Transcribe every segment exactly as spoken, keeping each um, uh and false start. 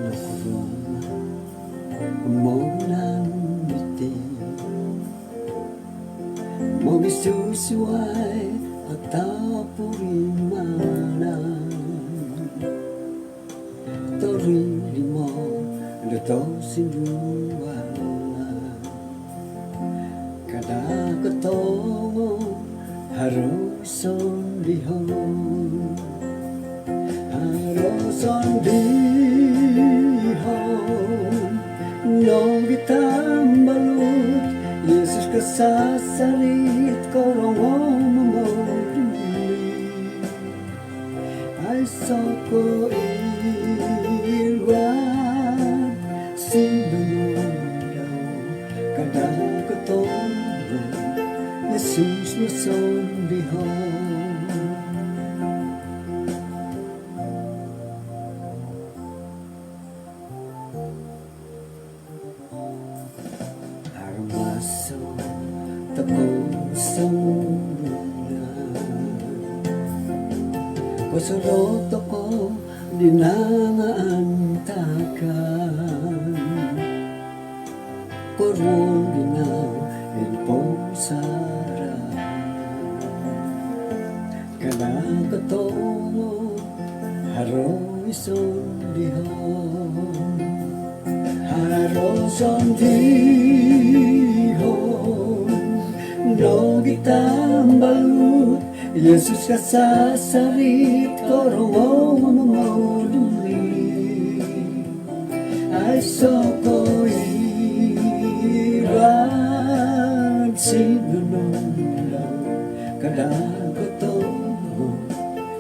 Nokorongou mou naan diti mogisusuai o topurimanan, torilimo do tosindualan. Kada' kotongo haro sondihon, haro sondihon nogi tambalut. Yesus kasasarit korongou momoduli. Aiso' ko' iwad sinonondau, kada' kotongo Yesus no sondihon. Arumaso tokou songulun, kosorou tokou di nangaantakan, koruol di nau id pomusarahan. Kada' kotongo haro i sondihon, haro sondihon nogi tambalut. Yesus kasasarit korongou momoduli. Aiso' ko' iwad sinonondau, kada' kotongo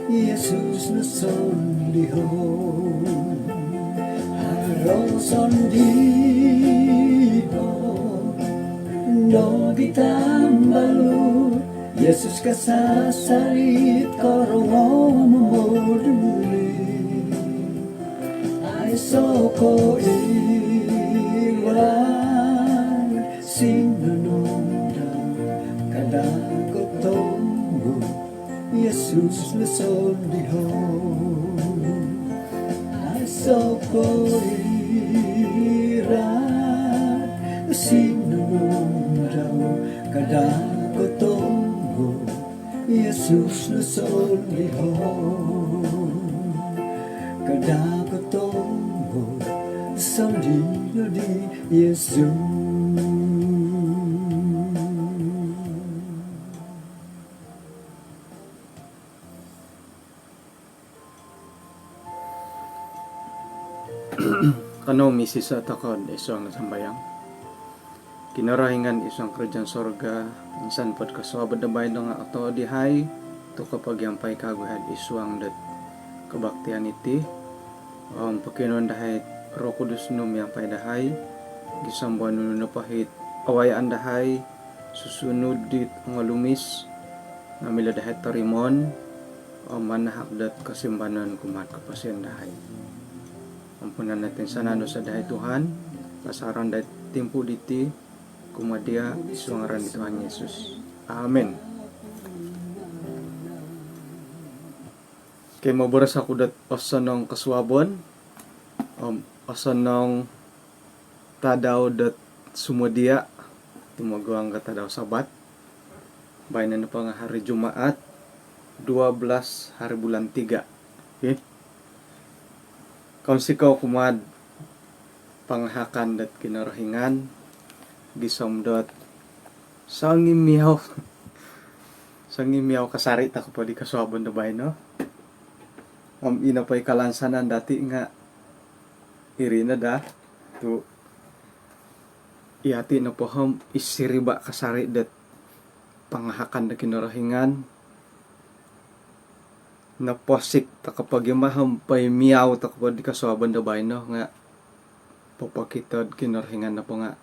Yesus no sondihon. Haro sondihon nogi tambalut. Yesus kasasarit korongou momoduli. Aiso' ko' iwad sinonondau, kada' kotongo Yesus no sondihon. Aiso' ko' iwad sinonondau, kada' kotongo Yesus no sondihon. Kada' kotongo sondihon di Yesus. Kanou misisa' toko'd isuang do sambayang. Kinorohingan isuang karajaan sorga, insan pod kosuabon do baino nga' otood iyahai tu' kopogiampai kagu iyahai'd isuang dot kobaktian iti. Om pokionuon dahai Roh Kudus nu miampai dahai gisom do nunu nopo it awayaan dahai susunud dit ongolumis nga' milo dahai torimoon om manahak dot kosimbanon kumaa'd koposion dahai. Ampunan no toinsanan dosa dahai Tuhan, pasaran dahai timpu diti kumaa dia' isuang ngaran di Tuhan Yesus. Amin. Okey, moboros oku dot osonong kosuabon om osonong tadau dot sumodia' tumoguang ko tadau Sabat. Baino nopo nga' hari Jumaat, dua belas hari bulan tiga. Okey. Kounsikou kumaa'd pangahakan dot Kinorohingan gisom dot songimiau, songimiau kasari' toko po di kosuabon do baino. Om ino po i kalansanan dati' nga' iri no daa tu' iyati' nopo om i siriba' kasari' dot pangahakan do Kinorohingan. Noposik toko po gima om poimiau toko po di kosuabon do baino nga' popokito'd Kinorohingan nopo nga'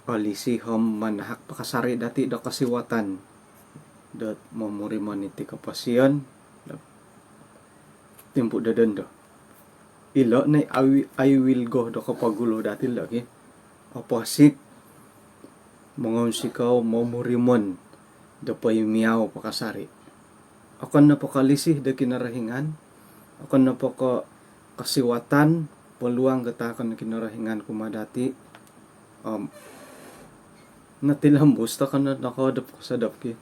olisi om manahak po kasari' dati' do kosiwatan dot momurimoon iti koposion do timpu' do dondo. Ilo' no i awi-, aiwil go do kopogulu dati' lo' ki. Oposik mongounsikou, momurimon do poimiau po kasari. Okon nopo ko' lisih do Kinorohingan, okon nopo ko' kosiwatan, peluang do taakon Kinorohingan kumaa dati', om notilombus toko' no nokoodop kosodop ki.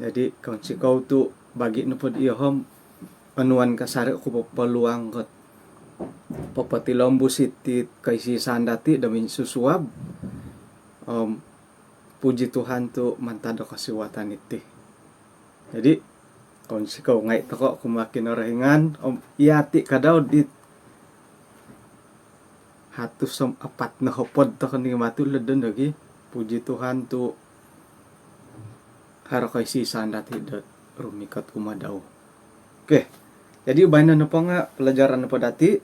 Jadi, kounsikou tu' bagi' nopo diyo om onuan kasari' oku po peluang dot popotilombus iti koisisaan dati' do minsusuab. Om puji Tuhan tu' mantad do kosiwatan iti. Jadi, kounsikou ngai' toko' kumaa Kinorohingan, om iyati' kadau dit hatus om apat nohopod toko' ni matu' lo'd dondo gi. Puji Tuhan tu' haro koisisaan dati' dot rumikot kumaa dau. Okey. Jadi, baino nopo nga' pelajaran nopo dati',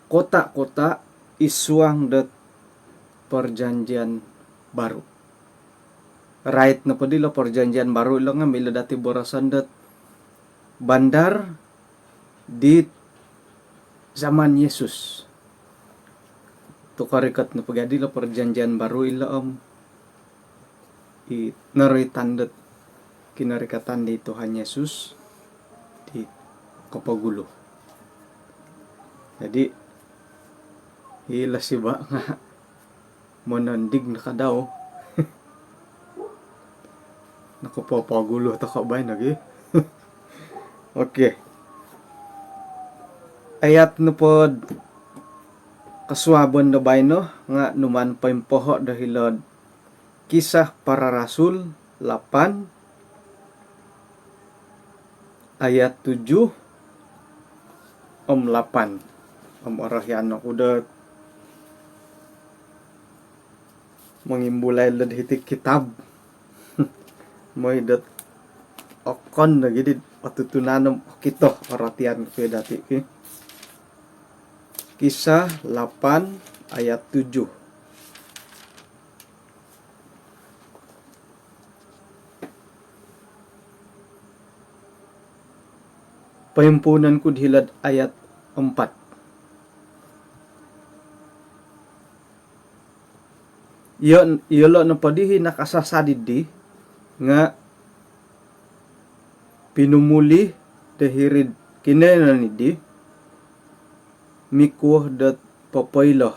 kota-kota id suang dot Perjanjian Baru. Rait nopo dilo Perjanjian Baru ilo nga' milo dati' boroson dot bandar di zaman Yesus. Tu' korikot nopo gia dilo Perjanjian Baru ilo om i noroitan dot kinorikatan di Tuhan Yesus di kopogulu. Jadi, ilo siba nga' monondig no kadau. Nokopopogulu toko' baino gi. Okey. Ayat nopod kosuabon do baino nga' numaan poimpoho' do hilo'd Kisah Para Rasul lapan ayat tujuh om lapan. Om orohian oku dot mongimbulai lo'd hiti kitab. Moi dot okon nogi di otutunan om okito orotian ku dati' ki. Kisah lapan ayat tujuh. Poimpuunan ku'd hilo'd ayat empat. Iyo, iyolo' nopo di i nakasasad iddi nga' pinumuli do hiri'd kinoiyonon iddi mikuo dot popoilo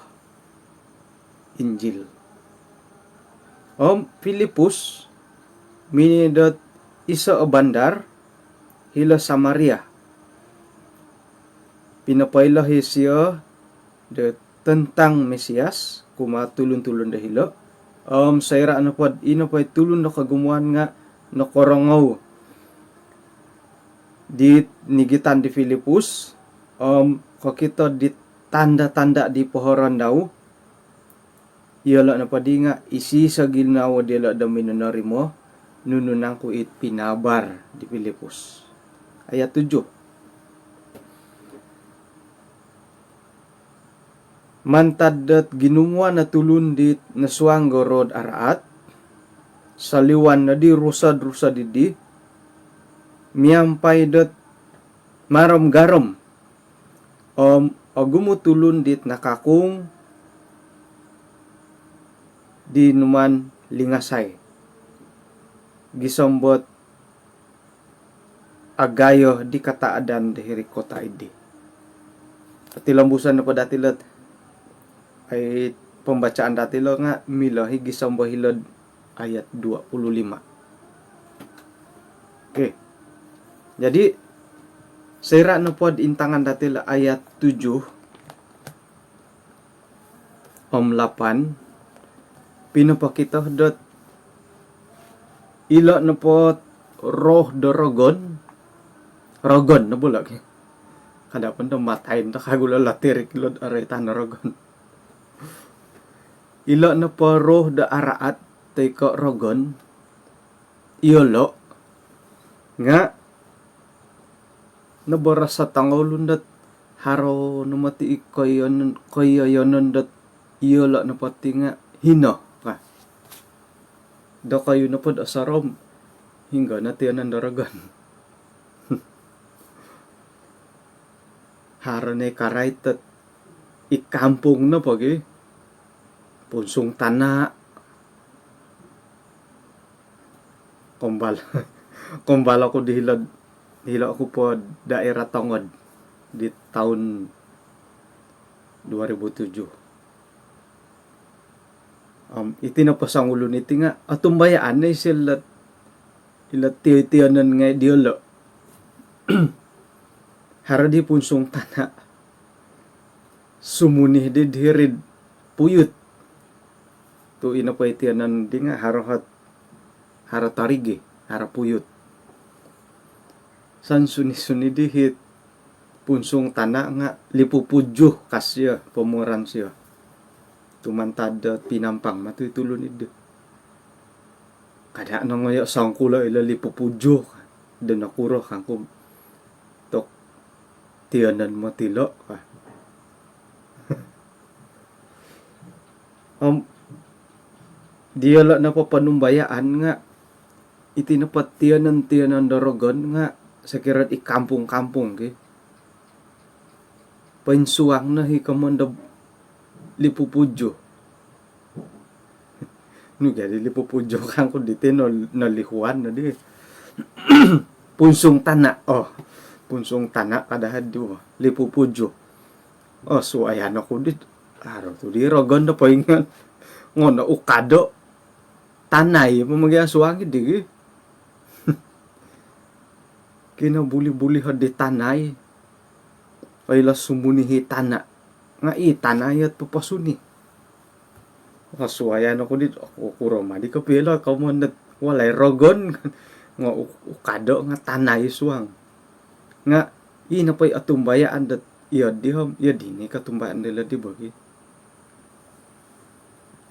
Injil. Om Filipus minoi dot iso' o bandar hilo Samaria. Pinopoilo i' siyo do tentang Mesias kumaa tulun-tulun do hilo'. Om soira' nopod ino po i tulun do kogumuan nga' nokorongou dit nigitan di Filipus om kokito dit tanda'-tanda' di pohoroon dau, iyolo' nopoddi nga' isiso ginawo diyolo' do minonorimo nunu nangku it pinaabar di Filipus. Ayat tujuh. Mantad dot ginumuan o tulun dit nosuang do rood araat, soliwan noddi rusod-rusod iddi miampai dot marom-garom om ogumu' tulun dit nakakung di numaan lingasai gisom dot agayo di kataadan do hiri'd kota iddi. Otilombuson nopo dati' lo'd ai pembacaan dati' lo nga' milo i gisom do hilo'd ayat dua puluh lima. Okey. Jadi, soira' nopod intangan dati' lo ayat tujuh om lapan, pinopokito dot ilo' nopo roh do rogon, rogon no bo lo' ki. Kada' po do matai do kagu lo' lotirik lo'd oroitan do rogon. Ilo' nopo roh do araat toi ko' rogon, iyolo' nga' noboros o tongoulun dot haro no moti' i koiyonon, koiyoyonon dot iyolo' nopo ti nga' hino ka. Dokoyu nopod osorou om hinggo no tiyonon do rogon. Haro no i karait dot i kampung nopo gi, punsung tana', Kombal, kombal oku di hilo, hilo oku po daerah Tongod di tahun dua ribu tujuh. Om iti nopo songulun iti nga' otumbayaan no isio ilo, ilo tiyo-tiyonon ngai' diyolo'. Haro di punsung tana', sumuni di hiri'd puyut. Tu' ino po i tiyonon di nga' haro hot, haro torigi, haro puyut. Sansuni-suni di hit punsung tana' nga' lipupuju ka sio, pomoran sio. Tu' mantad do Pinampang matu i tulun iddi. Kada' no ngoyo' songkulo' ilo lipupuju ka. Do nokuro kangku tu' tiyonon moti ilo' ka. Om diyolo' nopo ponumbayaan nga' iti nopo tiyonon-tiyonon do rogon nga' sokiro i kampung-kampung ki, poinsuang no i komoyon do lipupuju. Nu jadi lipupuju kangku diti no, nolihuan no di. Punsung tana', oh. Punsung tana' kada hadi, oh. Lipupuju. Oh, suayan oku di. Haro tu di rogon do poingion. Ngono ukado'. Tanai po mogi asuang iddi gi. Kinobuli-buli hodi tanai. Oilo sumuni i tana'. Nga' i tanai ot poposuni. Osuayan oku di, oku kuro madi kopio ilo komoyon dot walai rogon. Nga' u-, ukado' nga' tanai suang. Nga' i nopo i otumbayaan dot iyo di om, iyo dini kotumbayaan dilo di bogi.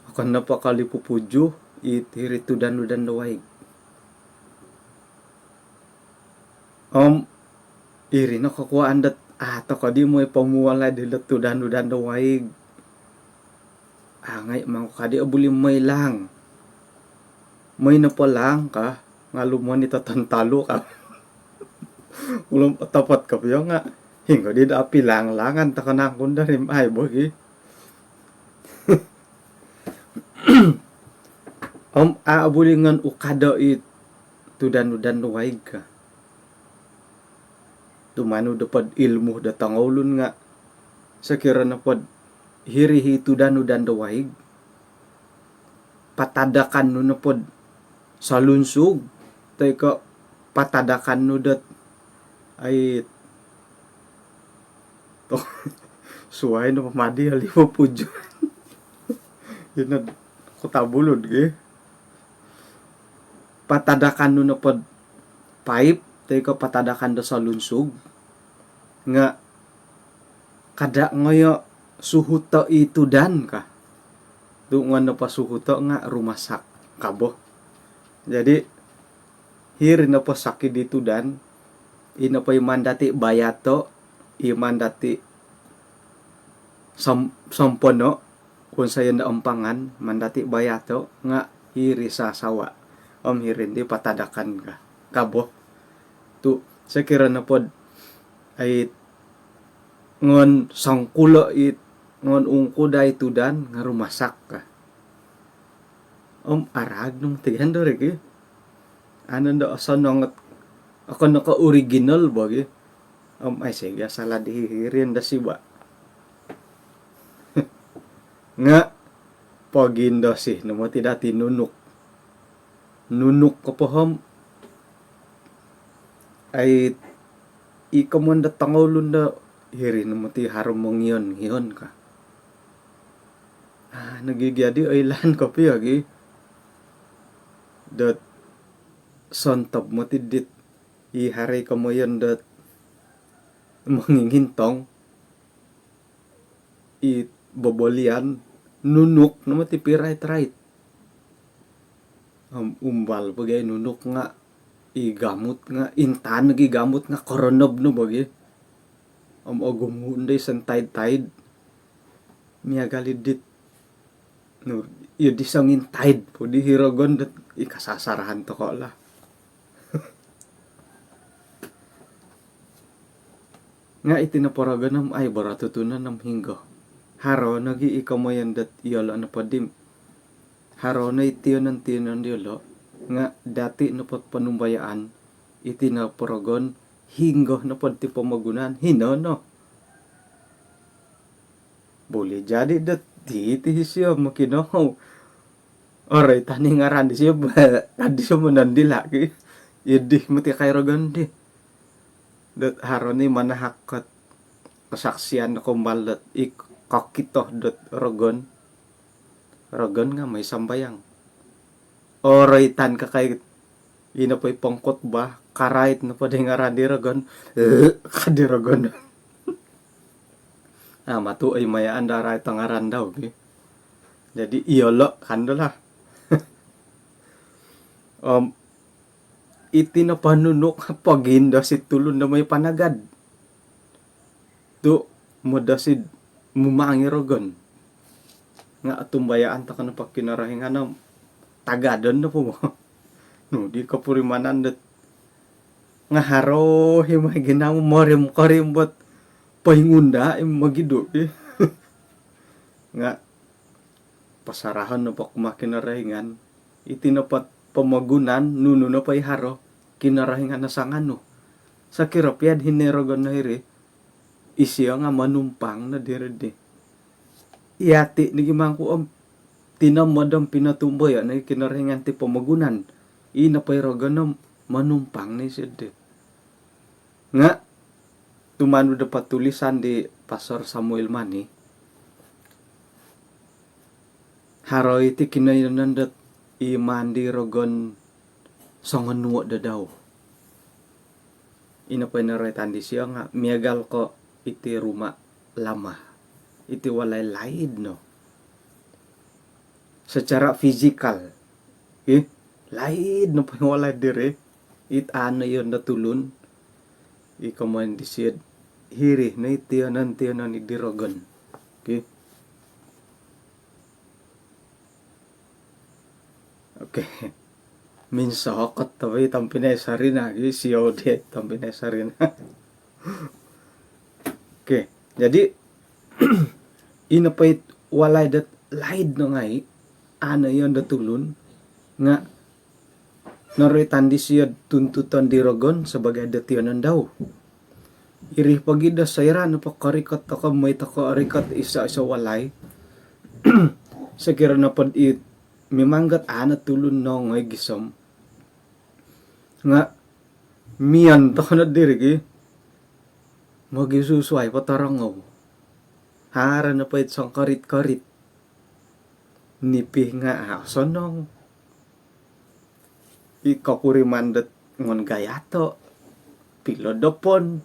Okon nopo ko lipupuju, i hiri tudan-udan do waig. Om iri no kokuwaan dot, ah, toko di moi pomuwalai dilo tudan-udan do waig. Ah, ngai' mangku kadi' obuli moi laang. Moi nopo laang ka, nga' lumoni toton tolu ka. Ulun otopot kopio nga', hinggo di do api laang-laangan toko nangku dari ai bogi. Om a' obuli ngan ukado' i tudan-udan do waig ka. Tumanud nopod ilmu do tongoulun nga' sokiro nopod hiri i tudan-udan do waig, patadakan nu nopod solunsug, toi ko' patadakan nu dot ai, suwai nopo madi o lipupuju. Ino ko' tabulud gi. Patadakan nu nopod paip, toi ko' patadakan do solunsug, nga' kada' ngoyo' suhuto' i tudan ka. Tu' ngon nopo suhuto' nga' rumasak ka bo. Jadi, hiri nopo sakid i tudan, i nopo i mandati' bayato', i mandati' som-, sompono', wonsoyon do ompangan, mandati' bayato' nga' hiri sasawa'. Om hiri ndi patadakan ka, ka bo. Tu' sokiro nopod ai ngon songkulo' i, ngon ungkud ai tudan nga' rumasak ka. Om araag nung tigan do rigi. Anu ndo osonong ot, okon no ko' original bogi. Om ai sigi asal di hiri ndo siba'. Nga' pogindosi no moti dati nunuk. Nunuk ko po om ai i komoyon do tongoulun do hiri no moti haro mongiyon-ngiyon ka. Ah, nogi jadi oilaan kopio gi. Dot sontob moti dit i haro i komoyon dot mongingintong i bobolian, nunuk no moti pirait-rait. Om umbal po gi nunuk nga' i gamut nga' intaan nogi gamut nga' koronob no bogi. Om ogumu' ndo i sontaid-taid. Miagal i dit nu, iyo di songintaid po di i rogon dot i kasasarahan toko' lah. Nga' iti nopo rogon om ai borotutunan om hinggo. Haro nogi i komoyon dot iyolo' nopo di, haro no i tiyonon-tiyonon diyolo'. Nga' dati' nopo ponumbayaan, iti nopo rogon, hinggo nopo ti pomogunan, hino no. Boleh jadi dot iti, iti isio mokinohou. Oroitan i ngaran disio, ka disio monondila' ki. Idih moti kai rogon di. Dot haro ni manahak kot kesaksian do kombal dot i kokito dot rogon. Rogon nga' moi sambayang. Oroitan ka kai, ino po i pengkhotbah, karait nopo di ngaran di rogon. Ka di rogon. Ah, matu' oi mayaan do arait o ngaran dau ki. Jadi iyolo' kan do lah. Om iti nopo nunu ka pogindosi tulun do moi panagad. Tu' modosi mumangi rogon. Nga' otumbayaan toko nopo Kinorohingan om tagadon nopo bo. Nu di kopurimanan dot nga' haro i moi ginawo morim-korim bot poingunda' i mogidu' i. Nga' pasarahon nopo kumaa Kinorohingan, iti nopo pomogunan, nunu nopo i haro, Kinorohingan o sanganu. Sokiro pia'd hino i rogon no hiri, isio nga' monumpang no diri di. Iyati' nogi mangku om tinomod om pinotumboyo' nogi Kinorohingan ti pomogunan. I nopo i rogon no monumpang no isio di. Nga' tumanud do potulisan di Pastor Samuel Mani, haro iti kinoiyonon dot i maan di rogon songonuo' do dau. Ino po i noroitan disio nga' miagal ko' iti rumah lama. Iti walai laid no. Secara fizikal. Ih, laid nopo i walai diri. It a' noiyon do tulun. I komoyon disio'd hiri no i tiyonon-tiyonon di rogon. Okey. Okey. Minsokot tapi tompinai Sarina, gi siou di tompinai Sarina. Okey. Jadi, ino po it walai dot laid no ngai', a' noiyon do tulun, nga' noroitan disio'd tuntuton di rogon sabagai do tiyonon dau. Iri pogi do soira' nopo korikot toko', moi toko' orikot iso-iso walai. Sokiro nopod it mimang got a' no tulun nongoi gisom. Nga' miyon toko' no diri ki. Mogisusuai po torongou. Haro nopo it songkorit-korit. Nipi nga' a' osonong. I kopuriman dot ngon gayato'. Pilodopon.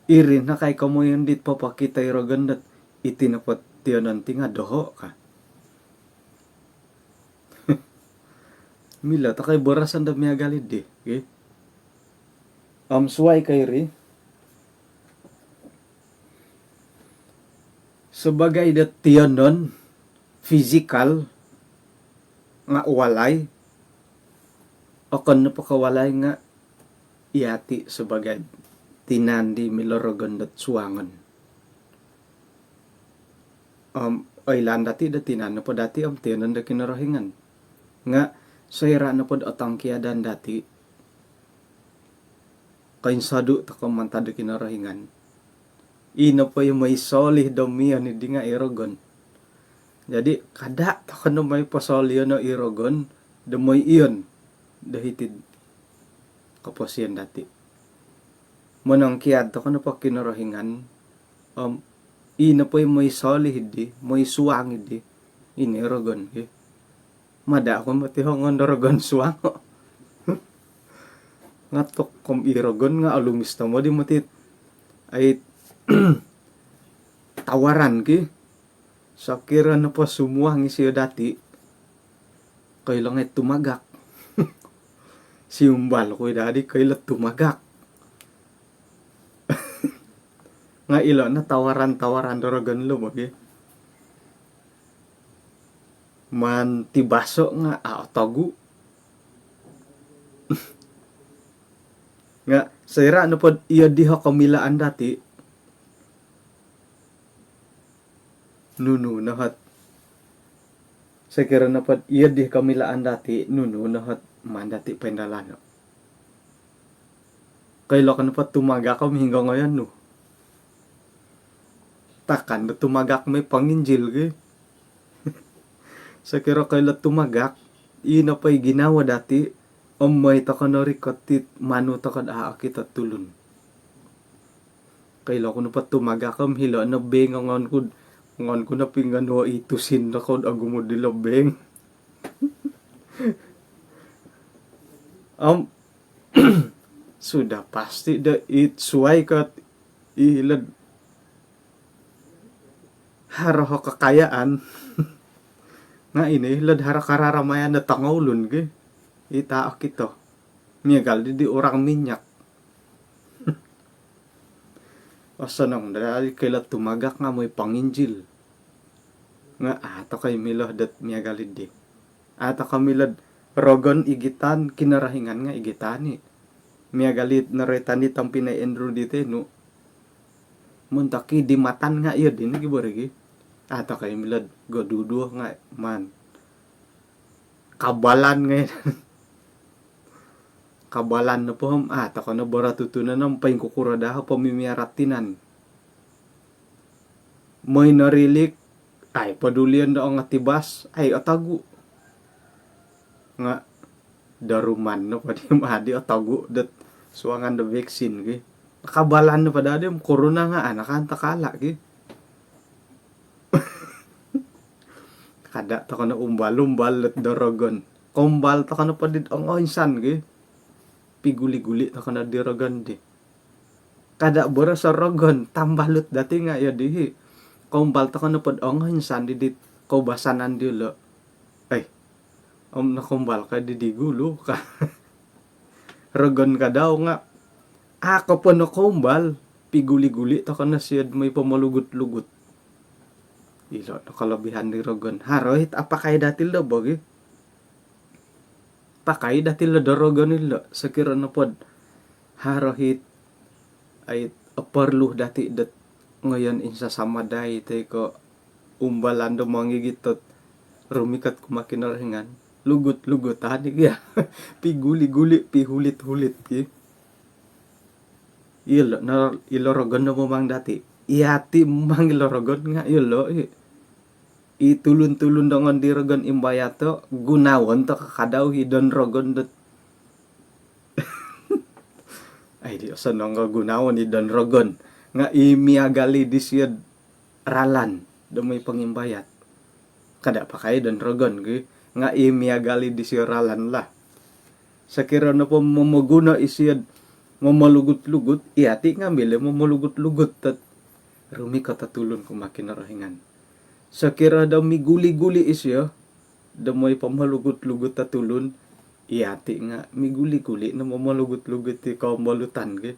Iri no kai komoyon dit popokito i rogon dot iti nopo tiyonon ti nga' doho' ka. Milo toko' i boroson do miagal iddi, okey. Om suwai ko iri, sabagai do tiyonon, fizikal, nga' walai, okon nopo ko' walai nga' iyati' sabagai tinan di milo rogon dot suangon. Om oilaan dati' do tinan nopo dati' om tiyonon do Kinorohingan. Nga' soira' nopod otongkiadan dati', koinsodu' toko' mantad do Kinorohingan. I nopo i moi solih do miyon iddi nga' i rogon. Jadi, kada' toko' no moi posoliyono' i rogon do moi iyon do hiti'd koposiyon dati'. Monongkiad toko' nopo Kinorohingan, om i nopo i moi solih iddi, moi suang iddi, ino i rogon ki. Mada' oku moti hongon do rogon suang. Nga' tokom i rogon nga' olumis tomod i moti, ai, tawaran ki. Sokiro nopo sumuang isio dati', koilo ngai' tumagak. Siumbal ku i dadi koilo tumagak. Nga' ilo no tawaran-tawaran do rogon lo bo ki. Maan tibaso' nga' a' otogu'. Nga' soira' nopod iyo diho' komilaan dati', nunu no hot Sokiro nopo iyo di komilaan dati, nunu no ot maan dati poindalano. Koilo ko nopo tumagak om hinggo ngoyon nu. Takan do tumagak moi ponginjil gi. Sokiro koilo tumagak, ino po i ginawo dati, om moi toko norikot it manu toko do a' okito tulun. Koilo ku nopo tumagak om hilo no bank, ngon ku, ngon ku no pinganuo i tusin no ko ogumu dilo bank. Om sudah pasti do it suai ko ilo haro ho kakayaan. Nga ino ilo haro kararamayan do tongoulun gi, it a' okito. Miagal di, di orang minyak. Osonong daa di koilo tumagak nga moi ponginjil. Nga a' toko i milo dot miagal di. A' toko milo do rogon igitan, Kinorohingan nga igitan i. Miagal it noroitan di tompinai Andrew di tinu. Montok i di matan nga iyo di nogi bo ri gi. A' toko i milo do goduduo nga maan kabalan ngai. Kabalan nopo om a' toko no borotutunan om poingkukuro daa o pomimiarat tinan. Moi norilik, ai podulion do ongatibas, ai otogu. Nga doruman nopo di om a' di otogu dot suangan do vaksin gi. Kabalan nopo daa di om korona nga a' nakanto kala gi. Kada toko no umbal-umbal dot do rogon. Koumbal toko nopo di ongoinsan gi, piguli-guli toko no di rogon di. Kada boroso rogon, tambalut dati nga iyo di hi. Koumbal toko nopo do ongoinsan di dit koubasanan diolo. Eh, om nokoumbal ka di di gulu ka. Rogon ka dau nga a' ko po nokoumbal, piguli-guli toko no sio do moi pomolugut-lugut. Ilo no kolobihan di rogon. Haro it apakai dati lo bo gi. Pakai dati lo do rogon ilo. Sokiro nopo do haro it, ai, oporlu dati dot ngoyon insasamadai toi ko umbalan do mongigit dot rumikot kumaa Kinorohingan. Lugut-lugutan i gia. Piguli-guli, pihulit-hulit gi. Ilo no, ilo rogon do momang dati. Iyati momang ilo rogon nga ilo i. I tulun-tulun do ngoyon di rogon imbayato, gunaon toko ka dau i don rogon dot. Ai, di osonong ko gunaon i don rogon. Nga i miagal i disio do ralan do moi pongimbayat. Kada pakai don rogon gi, nga i miagal i disio ralan lah. Sokiro nopo momoguno isio do momolugut-lugut, iyati ngambil i momolugut-lugut dot rumikot o tulun kumaa Kinorohingan. Sokiro do miguli-guli isio do moi pomolugut-lugut o tulun, iyati nga miguli-guli no momolugut-lugut i koombolutan gi.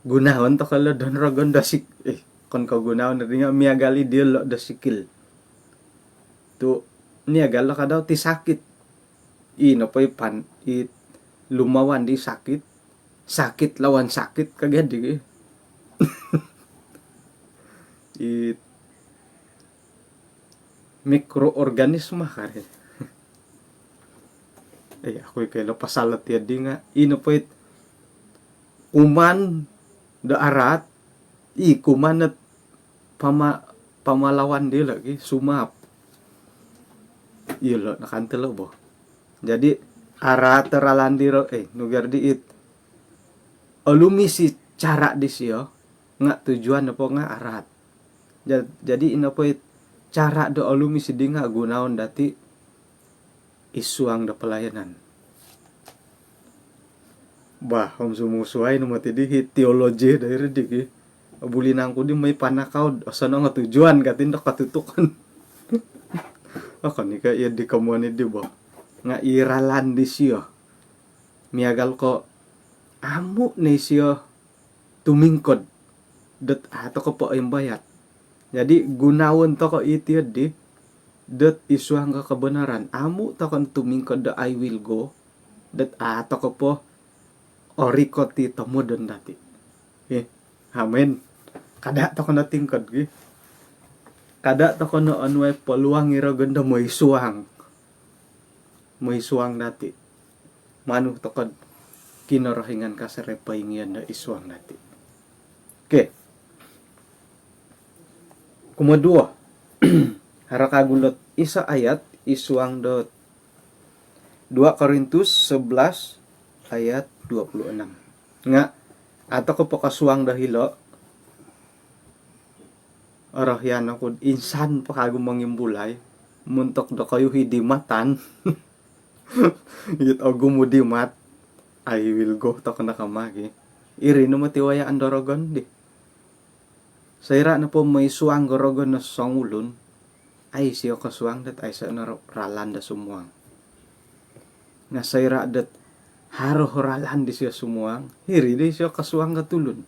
Gunaon toko lo don rogon do sik-, eh, okon ko gunaon, di nga miagal i diolo do sikil. Tu miagal lo ka dau ti sakit. I nopo i pan-, i lumawan di sakit, sakit lawan sakit ka gia di. I mikroorganisme kari. Eh, aku i koilo pasal tiadi nga. I nopo it kuman do araat, i kuman it pama-, pamalawan dilo gi, sumaap. Ilo nakanto lo bo. Jadi, araat ralan diro, eh, nugar di it. Olumis i cara disio, nga tujuan nopo nga araat. Ja-, jadi ino po it cara do olumis di nga gunaon dati id suang do pelayanan. Bah, om sumusuai no moti di hi teologi do iri di ki. Buli nangku di moi panakau, osonong o tujuan ka ti do katutukan. Okon i ka iyo di komoyon di bo. Nga i ralan disio. Miagal ko amu no isio tumingkod dot a' toko po imbayat. Jadi, gunaon toko iti di dot id suang ko kebenaran. Amu toko no tumingkod do "I will go" dot a' toko po orikot i tomodon dati. Eh, amen. Kada toko no tingkod gi. Kada' toko' no onuai peluang i rogon do moi suang. Moi suang dati'. Manu toko'd Kinorohingan kasari poingion do id suang dati'. Okey. Kumoduo. Haro kagu lot iso ayat id suang dot dua Korintus sebelas ayat dua puluh enam. Nga' a' toko' po kosuang do hilo', orohian oku'd insan po kagu mongimbulai, montok dokoyu hi dimatan. It ogumu dimat, I will go toko' no kama gi. Iri no moti wayaan do rogon di. Soira' nopo moi suang o rogon o songulun, a' isio kosuang dot aiso' no ro-, ralan do sumuang. Nga' soira' dot haro ralan disio sumuang, hiri di isio kosuang o tulun.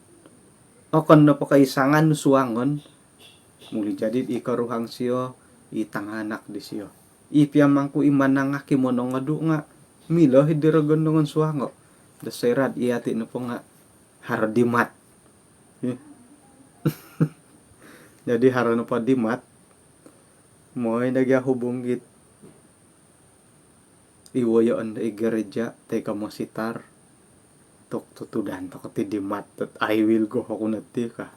Okon nopo ko' isangan suangon, muli jadi'd i koruhang sio, i tanganak disio. I pia mangku i manangak i monongodu' nga' milo hid di rogon do ngon suango'. Do soira'd iyati' nopo nga' haro dimat. Jadi haro nopo dimat, moi nogi' a' hubung git i woyoon do i gereja toi ko' mositar, tu' tutudan toko' ti dimat dot I will go oku no ti ka.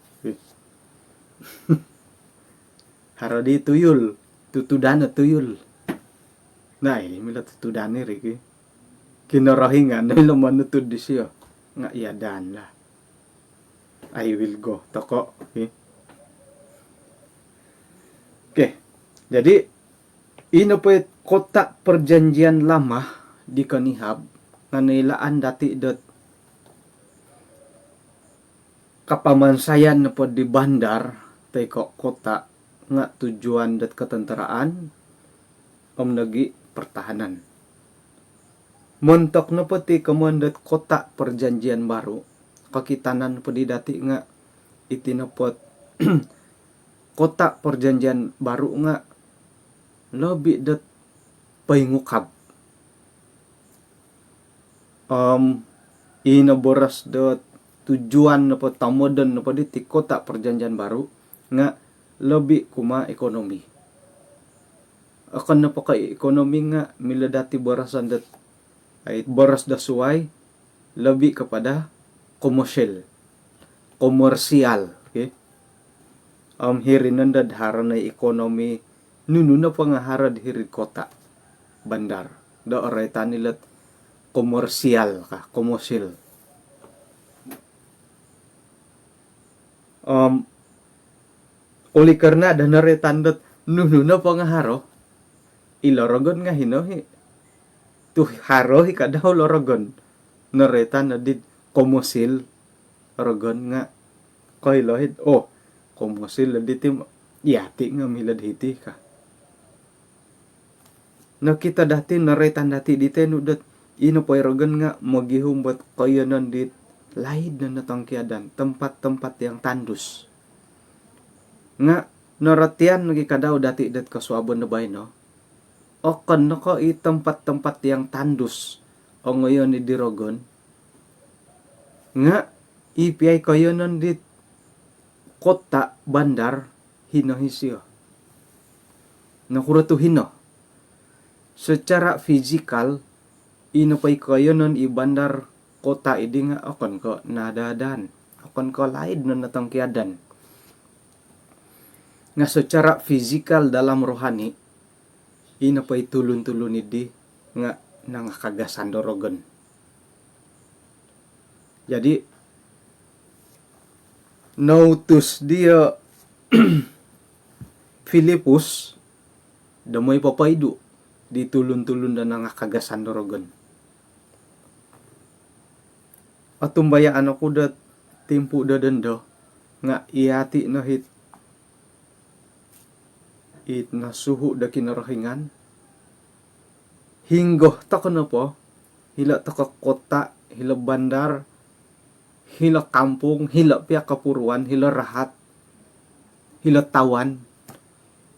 Haro di tuyul, tutudan o tuyul. Nah, i milo tutudan iri ki. Kinorohingan no ilo monutud disio. Nga' iyadan lah. I will go toko'. Okey. Okey. Jadi, ino po i Kota Perjanjian Lama di konihab, nga' noilaan dati' dot kapamansayan nopo di bandar toi ko' kota nga' tujuan dot ketenteraan om nogi' pertahanan. Montok nopo ti komoyon dot Kota Perjanjian Baru, kokitanan po di dati' nga' iti nopo't Kota Perjanjian Baru nga' lobi dot poingukab. Om ino boros dot tujuan nopo, tomodon nopo diti Kota Perjanjian Baru nga' lobi kumaa ekonomi. Okon nopo ko' ekonomi nga' milo dati' boroson dot, ai, boros do suwai, lobi kepada komersial. Komersial, okey. Om hiri nondod haro no i ekonomi, nunu nopo nga' haro'd hiri'd kota, bandar. Do oroitan ilo't komersial ka, komersil. Om oleh kerana do noroitan dot nunu nopo nga' haro, ilo rogon nga' hino hi. Tu' haro hi kadau lo rogon. Noroitan noddi'd komersil rogon nga' koilo hi'd, oh, komersil noddi ti, iyati' nga' milo'd hiti ka. Nokito dati', noroitan dati' di tenu dot ino po i rogon nga' mogihum dot koiyonon dit laid no notongkiadan, tempat-tempat yang tandus. Nga' norotian nogi' kadau dati' dot kosuabon do baino, okon no ko' i tempat-tempat yang tandus ongoyon di rogon, nga' i pia i koiyonon dit kota, bandar, hino hi sio. Nokuro tu' hino? Secara fizikal, ino po i koiyonon i bandar, kota iddi nga' okon ko' naada-adaan, okon ko' laid no notongkiadan. Nga' secara fizikal, dalam rohani, ino po i tulun-tulun iddi nga' nangakagasan do rogon. Jadi, noutus diyo Filipus do moi popoidu' di tulun-tulun do nangakagasan do rogon. Otumbayaan oku dot timpu' do dondo nga' iyati' no hit it nosuhu' do Kinorohingan. Hinggo toko' nopo, hilo' toko' kota, hilo' bandar, hilo' kampung, hilo' pia kopuruan, hilo' rahat, hilo' tawan,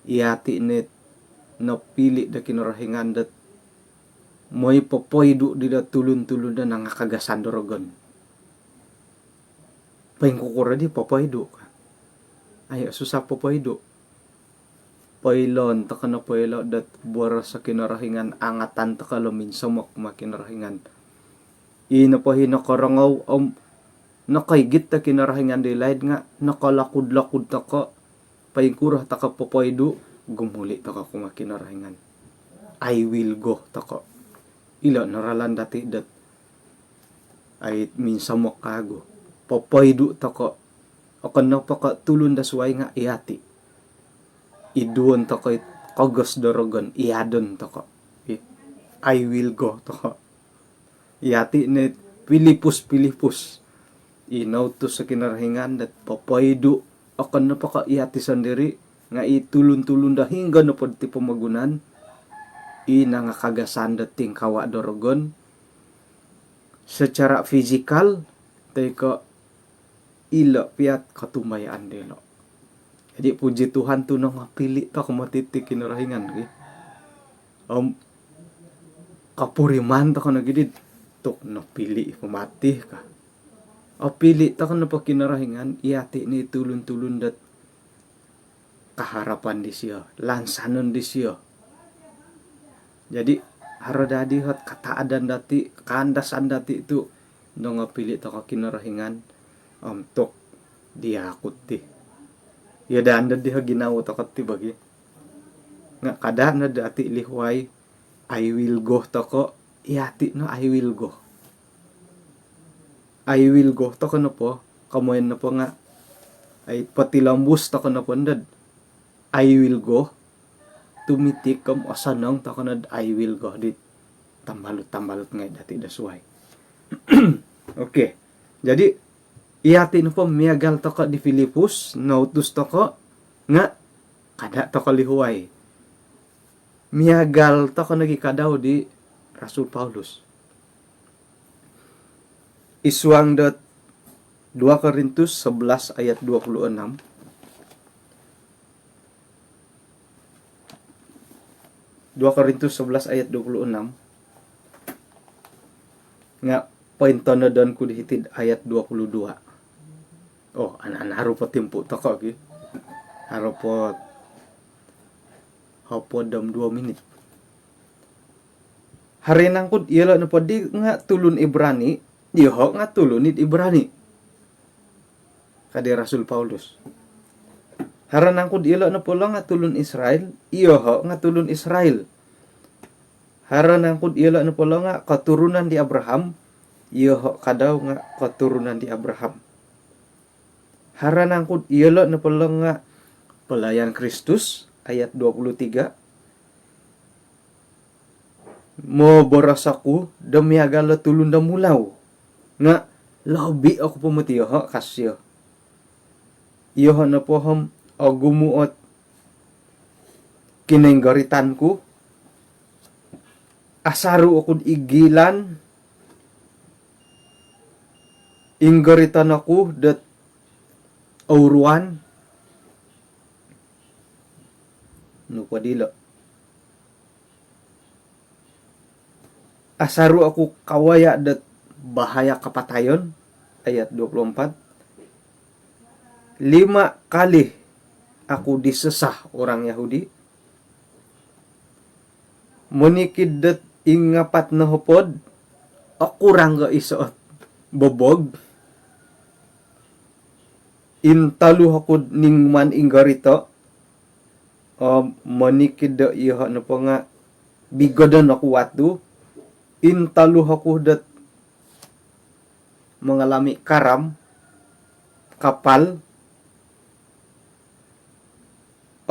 iyati' nit nopili' do Kinorohingan dot moi popoidu' di do tulun-tulun do nangakagasan do rogon. Poingkukuro di popoidu' ka? Ai, susah popoidu'. poiloon toko' no poilo' dot boros o Kinorohingan, angatan toko' lo minsomok kumaa Kinorohingan. I nopo i nokorongou om nokoigit do Kinorohingan di laid nga' nokolokud-lokud toko', poingkuro toko' popoidu', gumuli' toko' kumaa Kinorohingan. I will go toko'. Ilo' no ralan dati' dot ai minsomok kaagu. Popoidu' toko'. Okon nopo ko' tulun do suwai nga' iyati'. Iduon toko' it kogos do rogon, iyadon toko'. I, I will go toko'. Iyati' no it Pilipus-Pilipus i noutus o Kinorohingan dot popoidu'. Okon nopo ko' iyati' sondiri' nga' i tulun-tulun do hinonggo nopo diti pomogunan i nangakagasan do tingkawa' do rogon secara fizikal toi ko' ilo' piya't kotumbayaan dilo'. Jadi' puji Tuhan tu' nongopili' toko' moti ti Kinorohingan ki. Om kopuriman toko' nogi' di tu' nopili' i po moti ka. Opili' toko' nopo Kinorohingan, iyati' ni tulun-tulun dot kaharapan disiyo, lansanon disiyo. Jadi' haro dadi hot kataadan dati', kaandasan dati' tu' nongopili' toko' Kinorohingan, om tu' diya' ku ti. Iyo daa ndo diho ginawo toko' ti bagi. Nga' kada' no dati' lihuai, I will go toko', iyati' no I will go. I will go toko' nopo, komoyon nopo nga' ai potilombus toko' nopo ndod I will go, tumitik om osonong toko' nod I will go di tambalut-tambalut ngai' dati' do suwai. Okey. Jadi' iyati' nopo miagal toko' di Pilipus, noutus toko' nga' kada' toko' lihuai. Miagal toko' nogi' kadau di Rasul Paulus. Id suang dot dua Korintus sebelas ayat dua puluh enam. Dua Korintus sebelas ayat dua puluh enam. Nga' pointonodon ku di hiti'd ayat dua puluh dua. Oh, ana-ana haro po timpu toko' ki. Haro po, hopod om duo minit. Haro nangku'd iyolo' nopoddi nga' tulun Ibrani, iyoho' nga' tulun id Ibrani, ka di Rasul Paulus. Haro nangku'd iyolo' nopo lo nga' tulun Israel, iyoho' nga' tulun Israel. Haro nangku'd iyolo' nopo lo nga' keturunan di Abraham, iyoho' kadau nga' keturunan di Abraham. Haro nangku'd iyolo' nopo lo nga' pelayan Kristus, ayat dua puluh tiga. Moboros oku do miagal o tulun do mulau, nga' lobi' oku po moti iyoho', ka sio. Iyoho' nopo om ogumu' ot kinoinggoritan ku, asaru' oku'd igilan, inggoriton oku dot ouruan, nu po dilo'. Asaru' oku kawaya' dot bahaya kapatayon, ayat dua puluh empat. Lima kali aku disesah orang Yahudi. Monikid dot ingapat nohopod, okurang ko' iso' ot bobog. Intolu oku'd ningman inggorito', om monikid do iyoho' nopo nga' bigodon oku watu. Intolu oku dot mengalami karam kapal,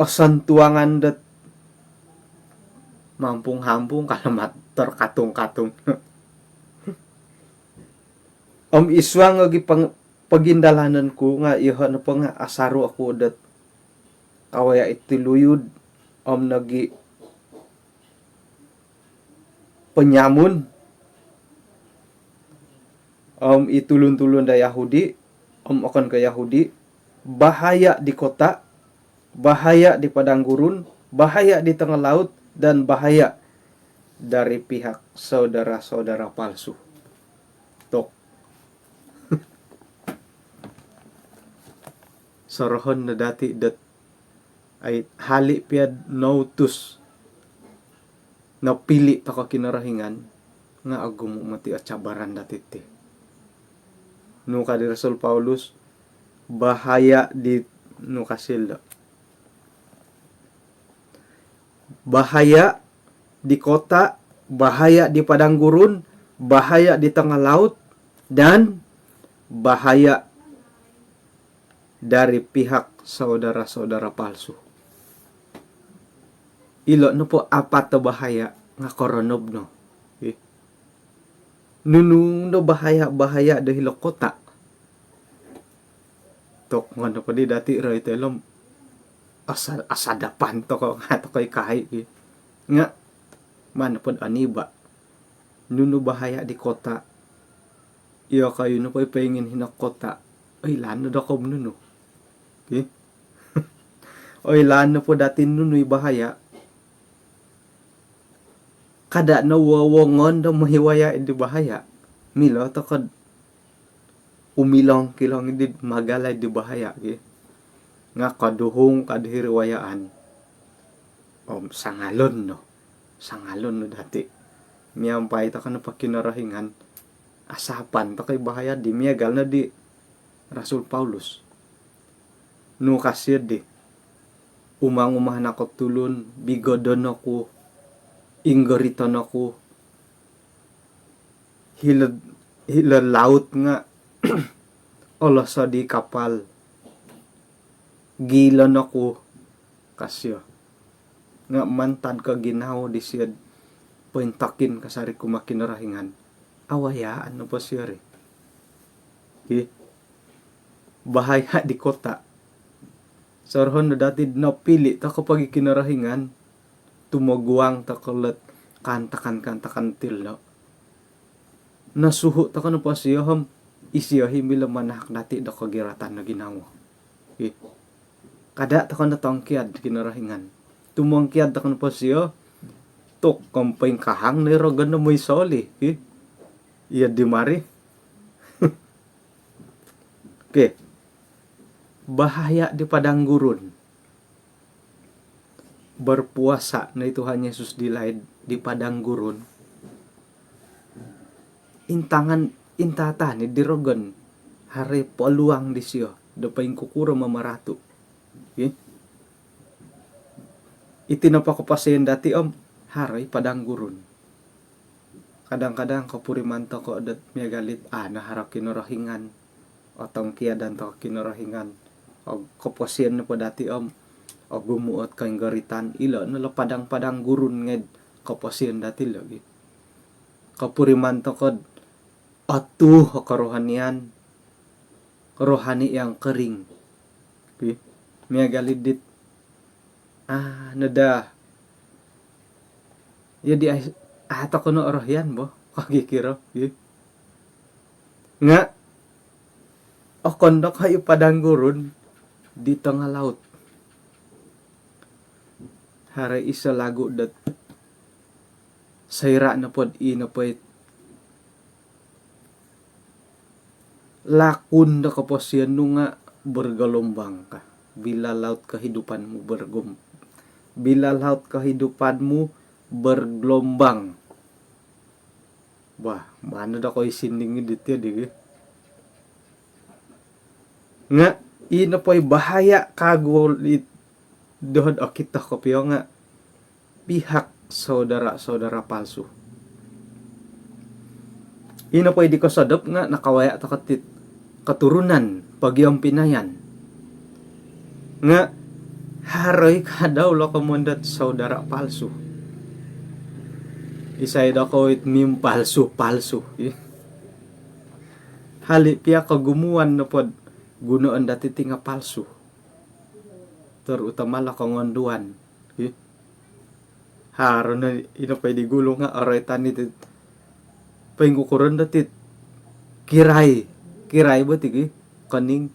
osontuangan dot mampung-hampung, kalamat terkatung-katung. Om id suang ogi pang-, pogindalanon ku nga' iyoho' nopo nga' asaru' oku dot kawaya' iti luyud, om nogi' penyamun, om i tulun-tulun do Yahudi om okon ko' Yahudi, bahaya di kota, bahaya di padang gurun, bahaya di tengah laut, dan bahaya dari pihak saudara-saudara palsu. Tok. Sorohon no dati' dot Ai, hali' pia noutus, nopili' toko' Kinorohingan, nga' ogumu' moti o cabaran dati' ti. Nu ka di Rasul Paulus, bahaya di, nu ka silo', bahaya di kota, bahaya di padang gurun, bahaya di tengah laut, dan bahaya dari pihak saudara-saudara palsu. Ilo' nopo apat o bahaya nga' koronob no. Ih. Nunu no bahaya-bahaya do hilo' kota? Tok, ngono po di dati' roito ilo' om asa-, asadapan toko' nga' toko' i kai' ki. Nga' maan nopod oniba'. Nunu bahaya di kota? Iyokoyu nopo i poingin hino kota, oilaan no doko' om nunu. Ki? Oilaan nopo dati' nunu i bahaya. Kada' no wowongon do moi waya' di bahaya. Milo toko'd umilong-kilong di magalai di bahaya ki. Nga' koduhung kad hiri wayaan om sangalon no. Sangalon no dati'. Miampai toko' nopo Kinorohingan, asapan toko' i bahaya di, miagal no di Rasul Paulus. Nu ka sio di, umang-umahan ako tulun, bigodon oku, inggoriton oku, hilo'd, hilo'd laut nga' oloso' di kapal, giilon oku, ka sio. Nga' mantad ko ginawo disio'd pointokin kasari kumaa Kinorohingan, awayaan nopo sio ri. Ki? Bahaya di kota. Sorohon no dati'd nopili' toko' pogi Kinorohingan, tumoguang toko' lo'd kaantakan-kaantakan ti lo'. Nosuhu' toko' nopo sio om isio i milo manahak dati' do kogiratan do ginawo. Ih. Kada' toko' no tongkiad Kinorohingan. Tumongkiad toko' nopo sio, tuk, om poingkahang no i rogon do moi soli. Ih. Iyo di mari. Okey. Bahaya di padang gurun. Berpuasa no i Tuhan Yesus di laid di padang gurun. Intangan, intatan i di rogon, haro i peluang disio do poingkukuro mamaratu'. Ki? Iti nopo koposion dati' om haro i padang gurun. Kadang-kadang kopuriman toko' dot miagal dit a' no haro Kinorohingan, otongkiadan toko' Kinorohingan. Og koposion nopo dati' om ogumu' ot koinggoritan, ilo' no lo padang-padang gurun ngai'd koposion dati' lo gi. Kopuriman toko'd otuh o korohanian, rohani yang kering. Ki? Miagal dit, ah, no daa. Iyo di, ah, toko' no orohian bo, kogikiro. Ki? Nga' okon do ko' i padang gurun di tengah laut. Haro iso lagu dot soira' nopod i nopo i lakun do koposion nu nga' bergelombang ka. Bila laut kehidupanmu bergom-, bila laut kehidupanmu bergelombang. Wah, maan no do ko' i sinding i dit iyo di gi. Nga' i nopo i bahaya kagu i doho'd okito kopio nga' pihak saudara-saudara palsu. I nopo i di kosodop nga' nakawaya' toko' tit keturunan pogiompinayan. Nga' haro i kadau lo komoyon dot saudara palsu. Isai do kowit mimpalsu-palsu. Hali' pia kogumuan nopod gunoon dati' ti nga' palsu. Terutama lo kongonduan. Ih. Haro no i nopo i di gulu nga' oroitan i ti. Poingkukuron do ti. Kirai. Kirai bo ti gi. Koning.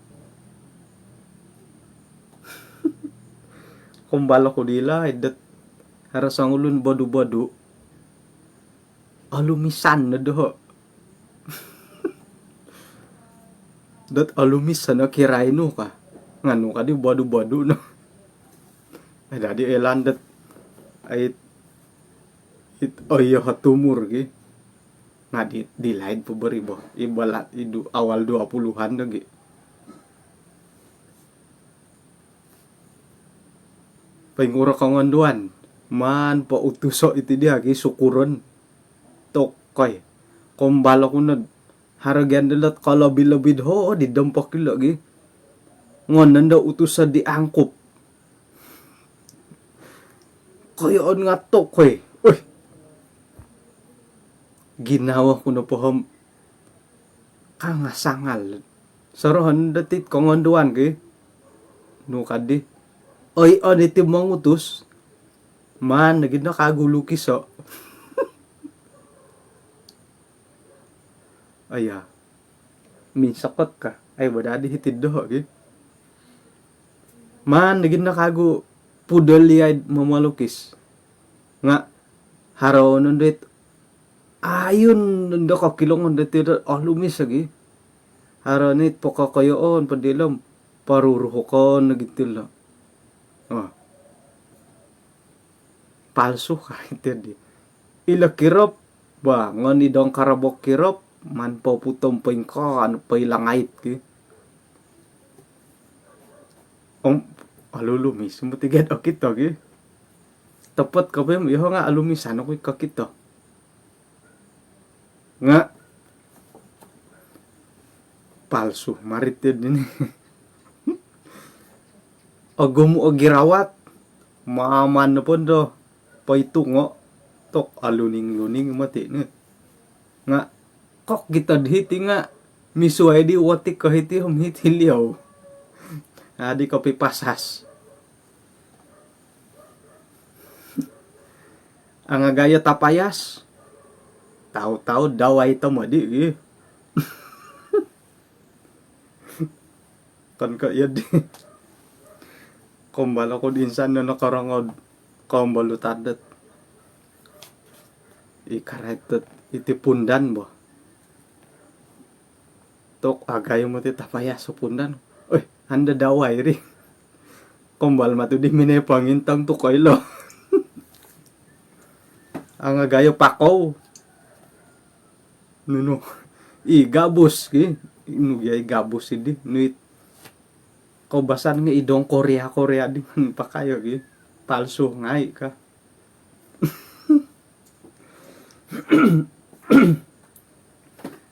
Kombalo ku dilo i dot haro songulun bodu-bodu. Olumisan no doho'. Dot olumis no kirai nu ka. Nga' nu ka di bodu-bodu no. Dadi' oilaan dot, ai, it, oh iyo, tumur gi. Nga' di, di laid po bori bo. Ibalat i du, awal dua puluhan do gi. Poingkuro kongonduan. Maan po utuso' iti diya' gi, sukuron. Tokoi. Kombal oku nod. Haro gia ndo lot kolobi-lobi do, ho, di dompok ilo' gi. Ngon nondo utuso' di angkup. Koyoon nga' tokoi. Oi. Ginawo ku nopo om kangasangal. Sorohon dot it kongonduan ki. Nu kaddi. Oi, on iti mongutus. Maan nogi no kagu lukiso'. Aya. Minsokot ka. Ai, badadi hiti'd doho' ki. Maan nogi no kagu pudoliai'd momolukis. Nga' haro nondo it ayun nondo kokilongon dati do olumis lagi. Haro nit pokokoyoon po dilo om poruruhukon lagi tilo. Oh. Palsu ka iti di. Ilo kirop, ba, ngon i dong karabok kirop, maan poputo om poingkaa, poilang ait ki. Om, alulumis, moti gad okito ki. Topot kopio, iyoho nga' alumisan oku i kokito. Nga' palsu marit iyo dini. Ogumu' o girawat, maaman nopo ndo poitungo', tok, aluning-luning moti ni. Nga' kokito di hiti nga' misuai di wotik ko hiti om hiti liou. Adi kopipasas. Angagayo tapayas. Tau-tau dawai tomod i. Okon ko iyo di. Kombal oku di insan no nokorongou do kombal utad dot i karait dot iti pundan bo. Tok, agayo moti tapayas o pundan. Oi, anda dawai ri. Kombal matu di minoi pongintong tu koilo. Angagayo pakou. Nunu. I gabus ki. Nu gia i gabus idi. Nu it koubasan nga' i dong Korea-Korea di pakayo ki. Palsu ngai' ka.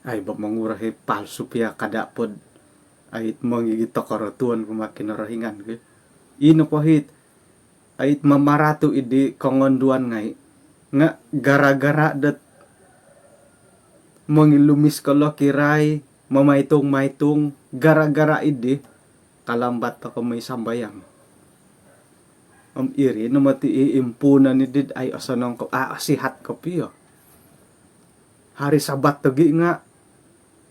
Ai, ba monguro hi palsu pia kada' pod. Ai, mongigit tokoro tuon kumaa Kinorohingan ki. Ino po hit. Ai, mamaratu' idi kongonduan ngai'. Nga' gara-gara dot mongilumis ko lo kirai, mamaitung-maitung, gara-gara idi, kalambat toko moi sambayang. Om iri no moti i impuunon idid ai osonong ko, a, osihat kopio. Hari Sabat togi nga'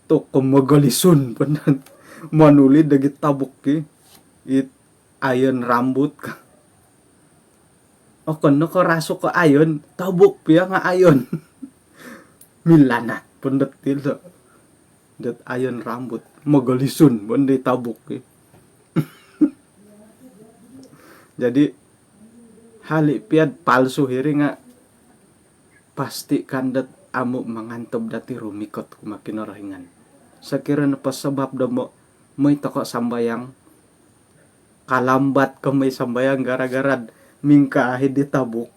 toko mogolisun po ndo. Monulid dogi tabuk ki. It ayon rambut ka. Okon no ko rasuk ko ayon, tabuk pia nga' ayon. Milanat po ndo tilo. Dot ayon rambut, mogolisun po ndo i tabuk ki. Jadi, hali' pia'd palsu hiri nga' pastikan dot amu' mangantob dati rumikot kumaa Kinorohingan. Sokiro nopo sabap do mo, moi toko sambayang, kalambat ko moi sambayang gara-gara'd mingkaa hidi tabuk.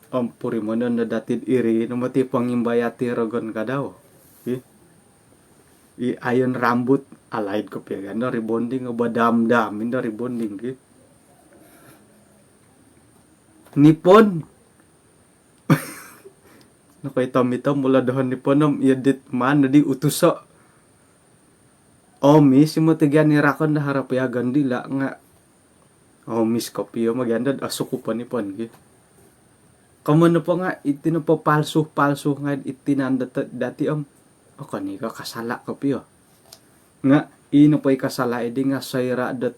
Om purimanon no dati'd iri no moti pongimbayat i rogon kadau. Ih. I ayon rambut, alaid kopio gia ndo rebonding, badam-dam indo rebonding ki. Nipon. Nokoitom-itom mula dohon nipon om iyo dit maan nodi utuso'. Omis i moti gia nirakon do haro piagon dila' nga' omis kopio ma gia ndo do sukup o nipon ki. Komoyon nopo nga' iti nopo palsu-palsu ngai'd i tinan dot, dati om okon i ko kasala' kopio. Nga' i nopo i kasala' idi nga' soira' dot